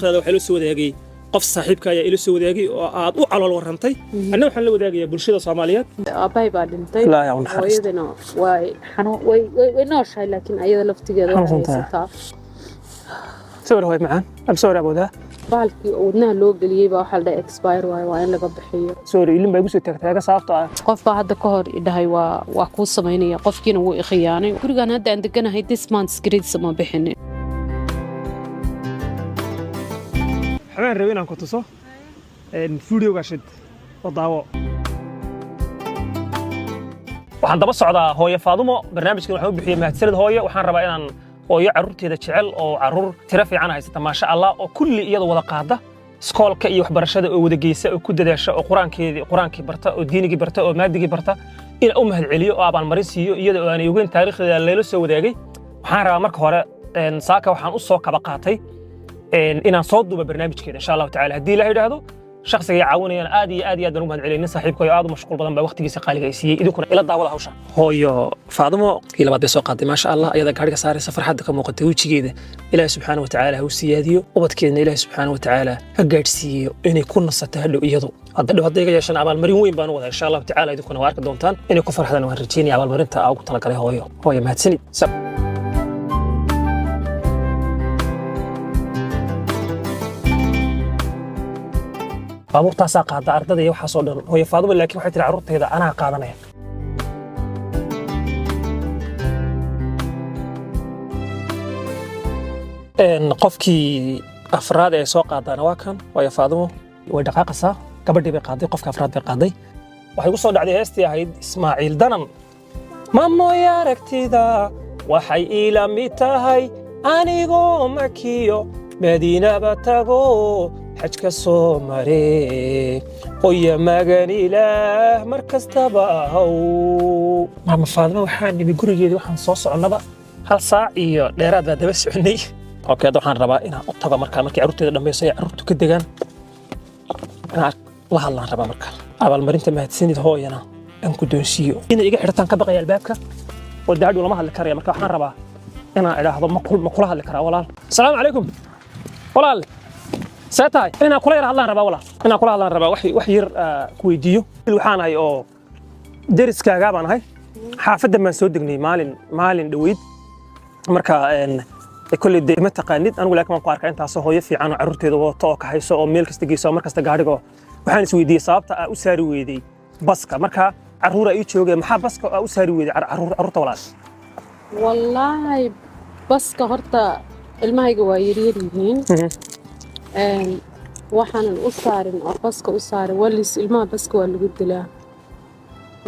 Taariikhdaada waxaa ila soo wadaagay qof saaxiibka ayaa ila soo wadaagay oo aad u calool warrantay. Anna waxaan la wadaagayaa bulshada Soomaaliyeed. Aabbahay baa dhintay. Ilaahay ha u naxariisto. Hooyadana way xanuun, way nooshahay, laakiin ayada laftigeeda waxay Xanuunsan tahay. haysataa. Sorry hooyo macaan, I'm sorry about that. Bahalkii oo wadnaha loo geliyey baa waxaa la dhahay expire waaye, waa in laga bixiyo. Sorry, ilin baa igu soo taagtaaga sababtoo ah Qof baa hadda ka hor idhahay waa kuu samaynaya, qofkiina wuu ikhiyaanay. Gurigan hadda aan deganahay this month's grades ma bixinin. Waxbaan rabay inaan ku tuso videoga, shid oo daawo. Waxaan daba socdaa hooyo Faadumo. Barnaamijkan waxaan u bixiyey mahadsanid hooyo. Waxaan rabaa inaan hooyo carruurteeda jecel oo carruur tiro fiican haysata, maasha Allah, oo kulli iyada wada qaada iskoolka iyo waxbarashada oo wada geysa oo ku dadaasha oo qur-aankeedii, qur-aankii barta oo diinigii barta oo maadigii barta, inaan u mahadceliyo oo abaalmarin siiyo, iyada oo aanay ogeyn taariikhdeeda layla soo wadaagay. Waxaan rabaa marka hore saaka waxaan u soo kaba qaatay inaan soo duuba barnaamijkeeda, insha Allahu tacaala, haddii Ilaah yidhaahdo. Shakhsiga ay caawinayaan aad iyo aad iyo aad baan ugu mahadceliyay. Nin saaxiibkayo aad u mashquul badan baa waqtigiisa qaaliga ay siiyey. Idinkuna ila daawada hawsha. Hooyo Faadumo kii labaad bay soo qaaday, maasha Allah, ayada gaadhiga saaraysa, farxadda ka muuqatay wejigeeda. Ilaahi subxaana wa tacaala ha u siyaadiyo ubadkeedna, Ilaahi subxaana wa tacaala ha gaadhsiiyo inay ku nasato hadhow iyadu. Hadda dhow hadday iga yeeshaan abaalmarin weyn baan u wadaa, insha Allahu tacaala. Idinkuna waa arki doontaan inay ku farxdaan. Waan rajeynaya abaalmarinta aa ugu talagalay hooyo. Hooyo, mahadsanid. Baabuurtaasaa qaada ardada iyo waxaasoo dhan. Hooyo Faadumo laakiin waxay tiri carruurtayda anaa qaadanaya. Qofkii afraad ee soo qaadaana waa kan. Hooyo Faadumo way dhaqaaqaysaa, gabadhii bay qaaday, qofkii afraad bay qaaday. Waxay ku soo dhacday heestii ahayd Ismaaciil Danan, "Mamoy aragtida waxay ila mid tahay anigoo Makiyo Madiinaba tago, xajka soo mare. Qoya magan Ilaah mar kastaba ahow." Maama Faadimo waxaan nimi gurigeedii. Waxaan soo soconnaba hal saac iyo dheeraad baa daba soconnay. Okay, hadda waxaan rabaa inaan u tago markaa markay carruurteeda dhammayso ay carruurtu ka degaan inaan la hadlaan rabaa. Marka abaalmarinta mahadsanid hooyana aan ku doonsiiyo. Inay iga xidhataan ka baqaya albaabka oo daadhow lama hadli karaya. Marka waxaan rabaa inaan idhaahdo, ma kula hadli karaa walaal? Asalaamu calaykum walaal, see tahay? Inaan kula yar hadlaan rabaa walaal, inaan kula hadlaan rabaa, wax yar ku weydiiyo. Waxaan ahay oo deriskaagaa baan ahay, xaafaddan baan soo degnay maalin dhoweyd. Marka kolley dee ma taqaanid anigu, laakiin waan ku arkaa intaasoo hooyo fiican oo carruurteeda wadato oo kaxayso oo meel kasta geyso oo mar kasta gaadhiga. Waxaan is weydiiyey sababta aa u saari weyday baska marka carruura ii joogeen. Maxaa baska aa u saari weyday carruurta walaal? Wallaahi baska horta ilmahayga waa yaryar yihiin. Waxaanan u saarin oo baska u saarin walis ilmaha baska waa lagu dilaa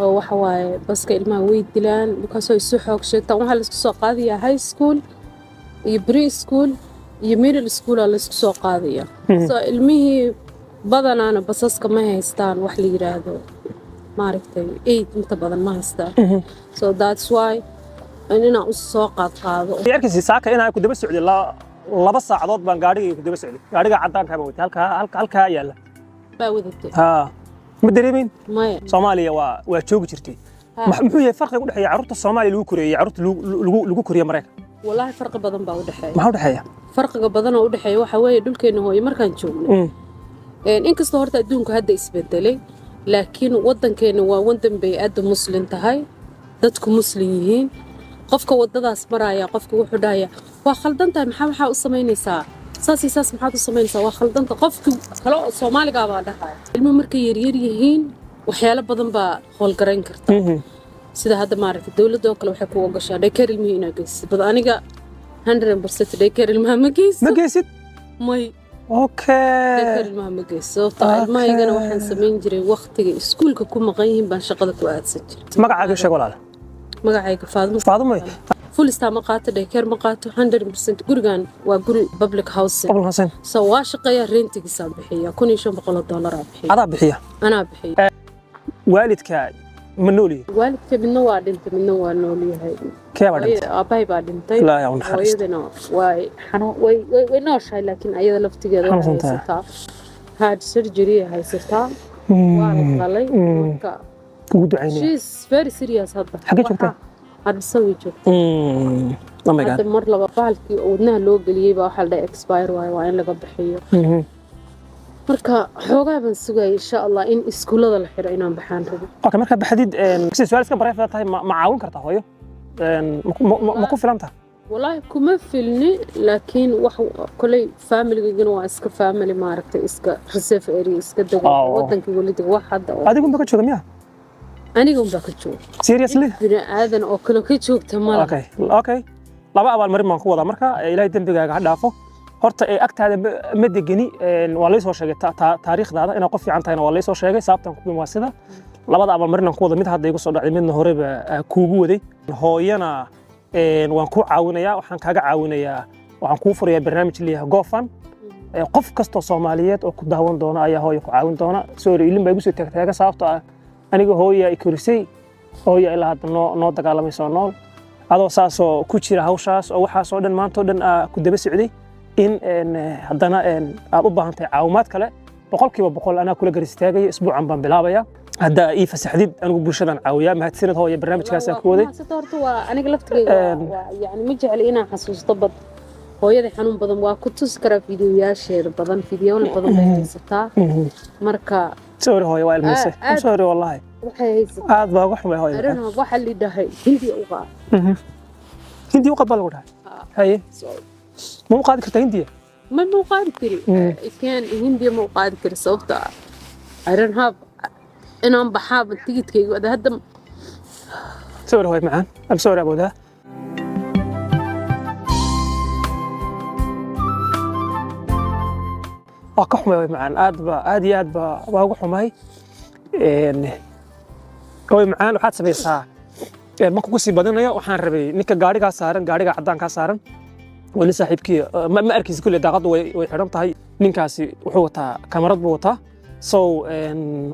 oo waxa waaye baska ilmaha way dilaan markaasoo isu xoog sheegtaan. Waxaa laisku soo qaadayaa high school iyo pre school iyo middle school aa laisku soo qaadaya. So ilmihii badanaana basaska ma haystaan, wax la yiraahdo maaragtay aid inta badan ma haystaan. So that's why inaan u soo qaad qaado. Arkaysi saaka inaan ku daba socday 2 saacadood baan gaadhigay ku daba socday. Gaadhiga caddaankaa baan watay, halkaa yaalla. Baa wadatay? Haa, ma dareemeyn? Maya. Soomaaliya waa joogi jirtay. Muxuu yahay farqiga u dhexeeya carruurta Soomaaliya lagu koriyey iyo carruurta lagu koriye Maraykan? Wallaahi farqi badan baa u dhexeeya. Maxaa u dhexeeya? Farqiga badan oo u dhexeeya waxaa weeye dhulkeena hooyo markaan joogno, inkastoo horta adduunku hadda isbedelay, laakiin waddankeena waa waddan bay-adda Muslim tahay, dadku Muslim yihiin. Qofka waddadaas maraya, qofka wuxuu dhahaya, "Waa khaldan tahay, maxaa waxaa u samaynaysaa saas iyo saas? Maxaad u samaynaysaa? Waa khaldanta." Qofki kale oo Soomaaligaa baa dhahaya. Ilmuhu markay yaryar yihiin waxyaalo badan baa howlgarayn karta, sida hadda maaragtay dowladda oo kale waxay ku ogashaa daycare ilmihii inaad geysid. Bad aniga 100% daycare ilmaha ma geysto. Ma geysid? May. Daycare ilmaha ma geysto, sababtoo ah ilmahaygana waxaan samayn jiray waqtiga iskuulka ku maqan yihiin baan shaqada ku aadsan jiray. Magacaaga sheeg walaal. Magacayga Faadimo. Faadumo. Fulistaa ma qaato, daycare ma qaato, 100%. Gurigan waa guri public housing. Public housing. So waa shaqeeya, rentigiisaan bixiya, $1,500 aa bixiya. Adaa bixiya? Anaa bixiya. Waalidka ma nool yihiin? Waalidka midna waa dhintay, midna waa nool yahay. Kee baa dhintay? Aabbahay baa dhintay. Ilaahay ha u naxariisto. Hooyadana way xanuun, way nooshahay, laakiin ayada laftigeeda waxay Xanuunsan tahay. haysataa heart surgery ay haysataa, waa la qalay marka. Ugu ducaynaya. She is very serious hadda. Xaggee joogtaa? Hargeysa way joogtaa. Oh my God. Hadda mar laba bahalkii oo wadnaha loo geliyey baa waxaa la dhahay expire waaye, waa in laga bixiyo. Marka xoogaa baan sugaya, insha Allah, in iskuullada la xiro inaan baxaan rabo. Okay, marka baxdid, sida su'aal iska private tahay, ma caawin kartaa hooyo? Ma ku filan tahay? Wallaahi kuma filni, laakiin wax koley familigaygana waa iska family, maaragtay, iska reserve area iska dego. Oh. Wadankii weli dego wax hadda oo Adigu unba ka jooga miya? Aniga unbaa ka jooga. Seriously? Bini aadan oo kale ka joogta malaha. Okay, laba abaalmarin baan ku wadaa. Marka Ilaahay dembigaaga ha dhaafo. Horta agtaada ma degeni. Waa lay soo sheegay taariikhdaada inaad qof fiican tahayna waa lay soo sheegay. Sababtan ku waa sida labada abaalmarin aan ku wada, mid hadda igu soo dhacday, midna horeba kuugu waday. Hooyana waan kuu caawinayaa. Waxaan kaaga caawinayaa, waxaan kuu furayaa barnaamij leeyahay GoFund. Qof kastoo Soomaaliyeed oo ku daawan doona ayaa hooyo ku caawin doona. Sorry, ilin baa igu soo taagtaaga, sababtoo ah aniga hooya i korisay, hooya ilaa hadda noo dagaalamaysa oo nool. Adoo saasoo ku jira hawshaas oo waxaasoo dhan maanta oo dhan ku daba socday in haddana aad u baahan tahay caawimaad kale, 100% anaa kula gar istaagaya. Isbuucan baan bilaabaya haddaa ii fasaxdid. Anigu bulshadan caawiyaa. Mahadsanid hooya, barnaamijkaasaan ku waday. Mahadsanid. Horta waa aniga laftigeyga waa yani ma jecli inaan xasuusto, bad hooyada xanuun badan waa ku tusi karaa fiidiyoyaasheeda badan, fiidiyoona badan bay haysataa. Marka Sorry hooyo, waa ilmaysay. Sorry wallahi. Waxay haysataa Aad baa uga xumay hooyo. Arrin waxaa la dhahay Hindiya u qaad. Hindiya u qaad baa lagu dhahay? Haye, ma u qaadi kartaa Hindiya? Ma u qaadi kari. Kan Hindiya ma u qaadi kari, sababta ah I don't have inaan baxaaba tigidkayga hadda. Sorry hooyo macaan, I'm sorry about that. Waa ka xumay hooyo macaan, aad ba, aad iyo aad ba waa uga xumay. Hooyo macaan, waxaad samaysaa, ma kugu sii badinayo. Waxaan rabay ninka gaarigaa saaran, gaariga caddaankaa saaran, waa nin saaxiibkii. Ma arkaysa kulle, daaqaddu way xidhan tahay. Ninkaasi wuxuu wataa kamarad buu wataa. So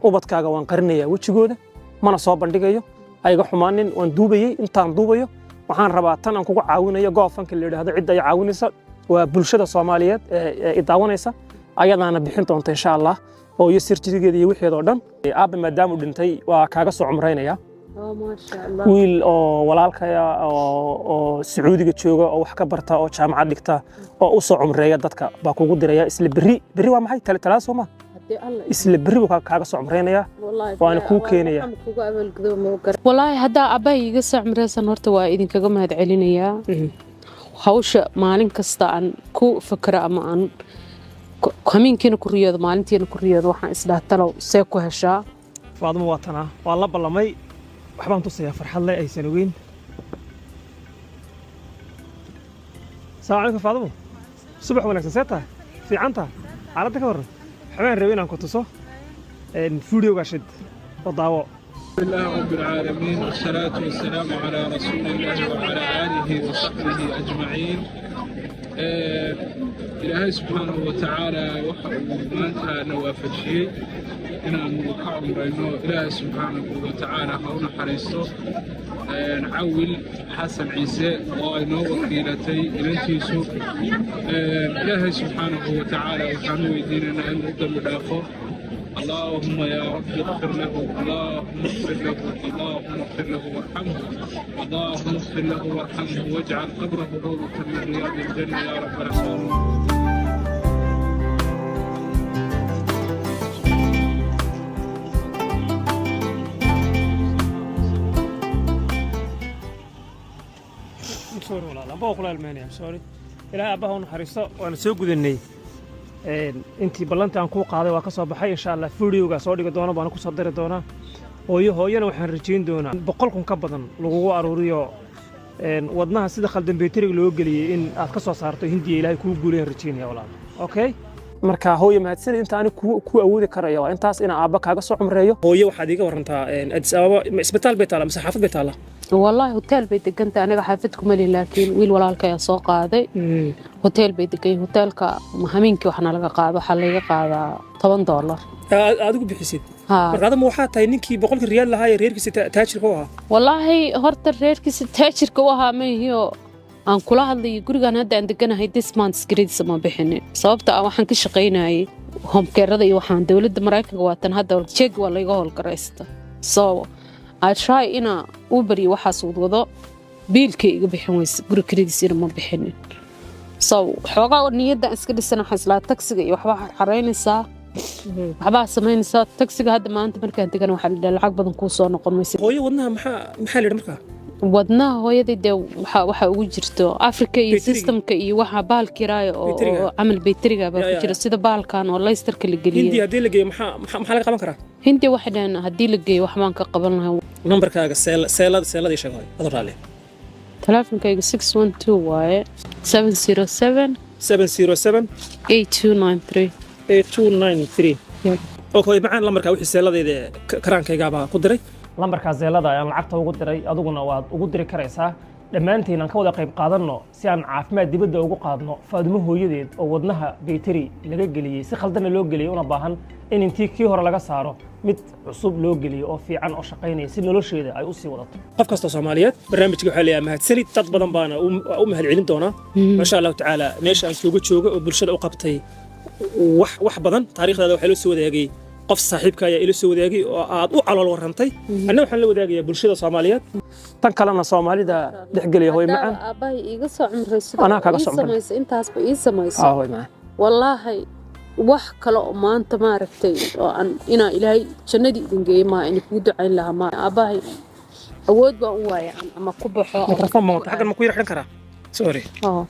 ubadkaaga waan qarinayaa wejigooda, mana soo bandhigayo. Ayga xumaanin, waan duubayey. Intaan duubayo waxaan rabaa tan aan kugu caawinayo, GoFundka la yidhaahdo. Cidda ay caawinaysa waa bulshada Soomaaliyeed ee i daawanaysa, ayadaana bixin doonta insha Allah oo iyo sirjigeeda iyo wixeeda oo dhan. Aabba maadaama uu dhintay, waa kaaga soo cumraynaya. Oh, maasha Allah. Wiil oo walaalkaya oo Sacuudiga jooga oo wax ka barta oo jaamacad dhigta oo u soo cumreeya dadka baa kugu diraya isla berri. Berri waa maxay? Talaado soo ma? Haddii Alla. Isla berri buu kaaga soo cumreynaya. Wallaahi. Waana kuu keenaya. Waxaan kugu abaalgudo ma garan. Wallaahi haddaa aabbahay iga soo cumreysan, horta waa idinkaga mahad celinayaa. Hawsha maalin kasta aan ku fakero ama aan hameenkiina ku riyoodo, maalintiina ku riyoodo, waxaan isdhaha talow see ku heshaa. Faadimo waa tanaa, waa la ballamay. Waxbaan tusayaa farxad leh aysan ogeyn. Asalaamu calaykum Faadimo, subax wanaagsan. See tahay? Fiican tahay? Xaaladda ka warran? Waxbaan rabay inaan ku tuso. Videoga shid oo daawo. لله رب العالمين، والصلاة والسلام على رسول الله وعلى آله وصحبه أجمعين. Ilaahay subxaanahu wa tacaala waxa uu maanta na waafajiyey inaanu ka cumrayno. Ilaahay subxaanahu wa tacaala ha u naxariisto Cawil Xasan Ciise oo ay noo wakiilatay inantiisu. Ilaahay subxaanahu wa tacaala waxaan u weydiinaynaa inuu u dambi dhaafo. اللهم يا رب اغفر له، اللهم اغفر له، اللهم اغفر له وارحمه، اللهم اغفر له وارحمه، واجعل قبره روضة من رياض الجنة يا رب العالمين. Sorry walaal, amba waa kula ilmeynaya. Sorry. Ilaahay aabbaha u naxariisto. Waana soo gudanay intii ballanta aan kuu qaaday, waa ka soo baxay. Insha Allah videoga soo dhigi doona baana ku soo diri doonaa hooyo. Hooyana waxaan rajayn doonaa 100,000 ka badan lagugu aruuriyo, wadnaha sida khaldan bayteriga loo geliyey in aad ka soo saarto Hindiya. Ilaahay kuu guulayaan rajaynaya walaal. Okay, marka hooyo mahadsanid. Inta ani ku awoodi karaya waa intaas, inaan aabba kaaga soo cumreeyo. Hooyo, waxaad iiga warantaa, Addis Ababa ma isbitaal bay taallaa mise xaafad bay taallaa? Wallaahi hotel bay degantay. Aniga xaafad kuma lihin, laakiin wiil walaalka ayaa soo qaaday. Hotel bay degan. Hotelka hameenkii waxna laga qaado, waxaa laga qaadaa $10. Adigu bixisid? Haa. Marka adama waxaa tahay ninkii 100-kii riyaal lahaa ee reerkiisa taajirka u ahaa. Wallaahi horta reerkiisa taajirka u ahaa ma ihiyo. Aan kula hadlayo gurigan hadda aan deganahay, this month kiradiisa ma bixinin, sababta ah waxaan ka shaqaynayay home careada iyo waxaan dowladda Maraykanka waatan hadda jeeg waa layga howlgaraysta. So I try inaa Uber iyo waxaas wadwado. Biilkay iga bixin weyse, guri kiradiisina ma bixinin. So xoogaa niyaddan iska dhisan, waxaan islaa tagsiga iyo waxbaa xarxaraynaysaa, waxbaa samaynaysaa. Tagsiga hadda maanta markaan tegana waxaa la dhaha lacag badan kuu soo noqon maysa. Hooyo wadnaha maxaa la yidhi markaa? Wadnaha hooyadii dee waxa ugu jirto Afrika iyo Bayteriga. systemka iyo waxa bahalkiraayo oo Bayteriga. oo camal bayteriga baa Ya, ku ya, jira ya. sida bahalkan oo laystarka la Hindi geliyay. Haddii la geeyo maxaa laga qaban karaa? Hindi waxay dhaheen haddii la geeyo waxbaan ka qaban lahaa. Nambarkaaga Zelleada ii sheeg hooyo, adoo raalli. Teleefonkayga 612 waaye, 707 707 8293. 8293. Yep. Okay, macaan, lambarkaa wixii Zelleadayda karaankaygaabaa ku diray. Lambarkaa Zelleda ayaan lacagta ugu diray, adiguna waad ugu diri karaysaa. Dhammaantiin aan ka wada qayb qaadanno si aan caafimaad dibadda ugu qaadno Faadumo hooyadeed oo wadnaha bayteri laga geliyey, si khaldana loo geliyey, una baahan in intii kii hore laga saaro mid cusub loo geliyo oo fiican oo shaqaynaya, si nolosheeda ay u sii wadato. Qof kasta Soomaaliyeed barnaamijka waxaa leeyahay mahadsanid. Dad badan baana u mahad celin doonaa, maasha Allahu tacaala. Meesha aan joogo jooga oo bulshada u qabtay wax badan. Taariikhdaada waxaa la soo wadaagay qof saaxiibka ayaa ila soo wadaagay oo aad u calool warrantay. Anna waxaan la wadaagayaa bulshada Soomaaliyeed, tan kalena Soomaalida dhexgelaya, hooy macaan. Aabbahay iiga soo cumrayso. Anaa kaaga soo cumray. Samaysa, intaasba ii samayso. Ah, hooy macaan. Wallaahi wax kale oo maanta maaragtay oo aan inaa Ilaahay jannadii idin geeyo maa ina kugu ducayn lahaa maa. Aabbahay awood baan u waayay aan ama ku baxo ama Mikrofon ma wata xaggan, ma ku yar xidhan karaa? Sorry. Oo.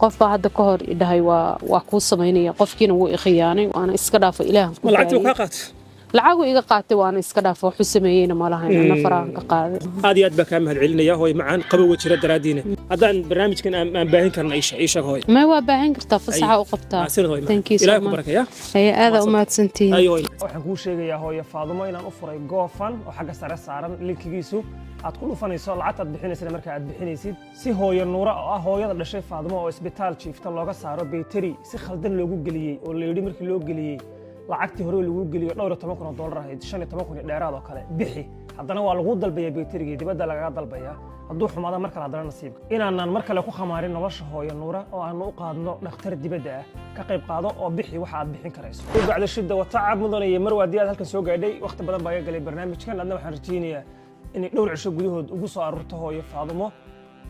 Qof baa hadda ka hor idhahay waa kuu samaynaya, qofkiina wuu i khiyaanay, waana iska dhaafay. Ilaahan ku Ma lacagtii daayay. kaa qaat? Lacagu iga qaatay, waana iska dhaafay. Waxu sameeyeyna ma lahayn, ana farahan ka qaaday. Aad iyo aad baa kaa mahad celinaya, hooy macaan. Qabowga jira daraadiina, haddaan barnaamijkan aan baahin karna, ii sheeg, hooy. May, waa baahan kartaa, fasaxa u qabtaa. Mahadsanid, hooy macaan. Thank you so Ilaahay ku much. barakeeya. Haye, aada u mahadsantihiin. Ayo hooy. Waxaan kuu sheegayaa, hooyo Faadumo, inaan u furay GoFund oo xagga sare saaran linkigiisu aad ku dhufanayso, lacagtaad bixinaysana marka aad bixinaysid, si hooyo Nuura oo ah hooyada dhashay Faadumo oo isbitaal jiifta looga saaro bayteri si khaldan loogu geliyey, oo la yidhi markii loo geliyey lacagtii hore lagu geliyo dhowr iyo toban kun oo dollar ahayd, 15,000 iyo dheeraad oo kale bixi. Haddana waa lagu dalbaya bayterigii, dibadda lagaga dalbaya. Hadduu xumaado mar kale haddana nasiibka inaanan mar kale ku khamaarin nolosha hooyo Nuura oo aanu u qaadno dhakhtar dibadda ah. Ka qayb qaado oo bixi waxa aad bixin karayso. Bacda shidda wa tacab, mudanaya marwa, haddii aad halkan soo gaadhay, waqti badan baa iga galay barnaamijkan. Adna waxaan rajaynayaa inay dhowr cisho gudahood ugu soo aruurto hooyo Faadumo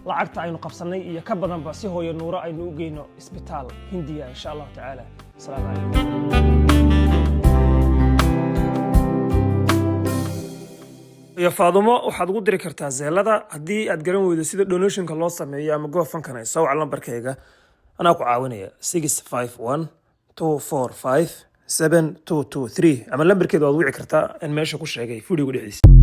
lacagta aynu qabsannay iyo ka badanba, si hooyo Nuura aynu u geyno isbitaal Hindiya, insha Allahu tacaala. Asalaamu calaykum. Iyo Faadumo waxaad ugu diri kartaa Zelleda. Haddii aad garan weydo sida donationka loo sameeyo ama GoFundkana, sawca lambarkayga, anaa ku caawinaya: 651-245-7223, ama lambarkeeda waad wici kartaa in meesha ku sheegay videoga dhexdiisa.